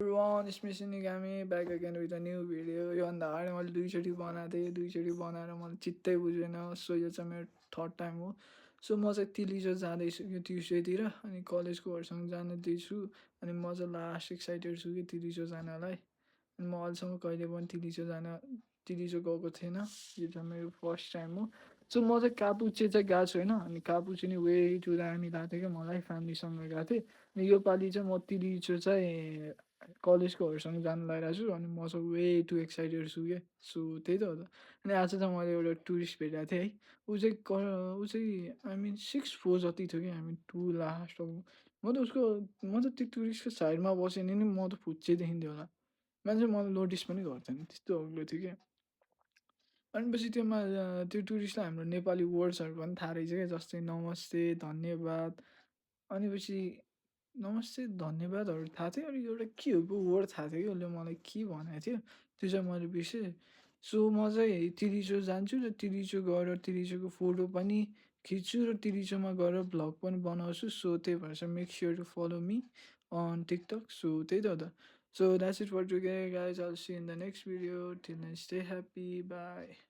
Everyone, it's me Shinigami back again with a new video. योभन्दा अगाडि मैले दुईचोटि बनाएको थिएँ, दुईचोटि बनाएर मलाई चित्तै बुझेन। सो यो चाहिँ मेरो थर्ड टाइम हो। सो म चाहिँ तिलिचो जाँदैछु यो ट्युसडेतिर, अनि कलेजकोहरूसँग जाँदैछु। अनि म चाहिँ लास्ट एक्साइटेड छु कि तिलिचो जानलाई। अनि म अहिलेसम्म कहिले पनि तिलिचो गएको थिएन। यो चाहिँ मेरो फर्स्ट टाइम हो। सो म चाहिँ कापुचे चाहिँ गएको छु होइन, अनि कापुचे नि वे टु दामी लागेको थियो क्या मलाई, फ्यामिलीसँग गएको थिएँ। अनि योपालि चाहिँ म तिलिचो चाहिँ कलेजकोहरूसँग जानु लागिरहेको छु, अनि म चाहिँ वे टु एक्साइटेड छु क्या। सो त्यही त हो त। अनि आज चाहिँ मैले एउटा टुरिस्ट भेटेको थिएँ है। ऊ चाहिँ आई मिन 6'4" जति थियो क्या, आई मिन 2 लास्ट अब म त त्यो टुरिस्टको साइडमा बसेँ नि म त फुच्चे देखिन्थ्यो होला। मान्छे मलाई नोटिस पनि गर्थेन, त्यस्तो अग्लो थियो क्या। अनि पछि त्यो टुरिस्टलाई हाम्रो नेपाली वर्ड्सहरू पनि थाहा रहेछ क्या, जस्तै नमस्ते, धन्यवाद। अनि पछि नमस्ते, धन्यवादहरू थाहा थियो, अनि एउटा के हो वर्ड थाहा थियो कि उसले मलाई के भनेको थियो, त्यो चाहिँ मैले बिर्सेँ। सो म चाहिँ तिलिचो जान्छु र तिलिचो गएर तिलिचोको फोटो पनि खिच्छु र तिलिचोमा गएर भ्लग पनि बनाउँछु। सो त्यही भएर चाहिँ make sure to follow me on TikTok. So त्यही त हो त। So that's it for today, guys. I'll see you in the next video. Till then, stay happy. Bye.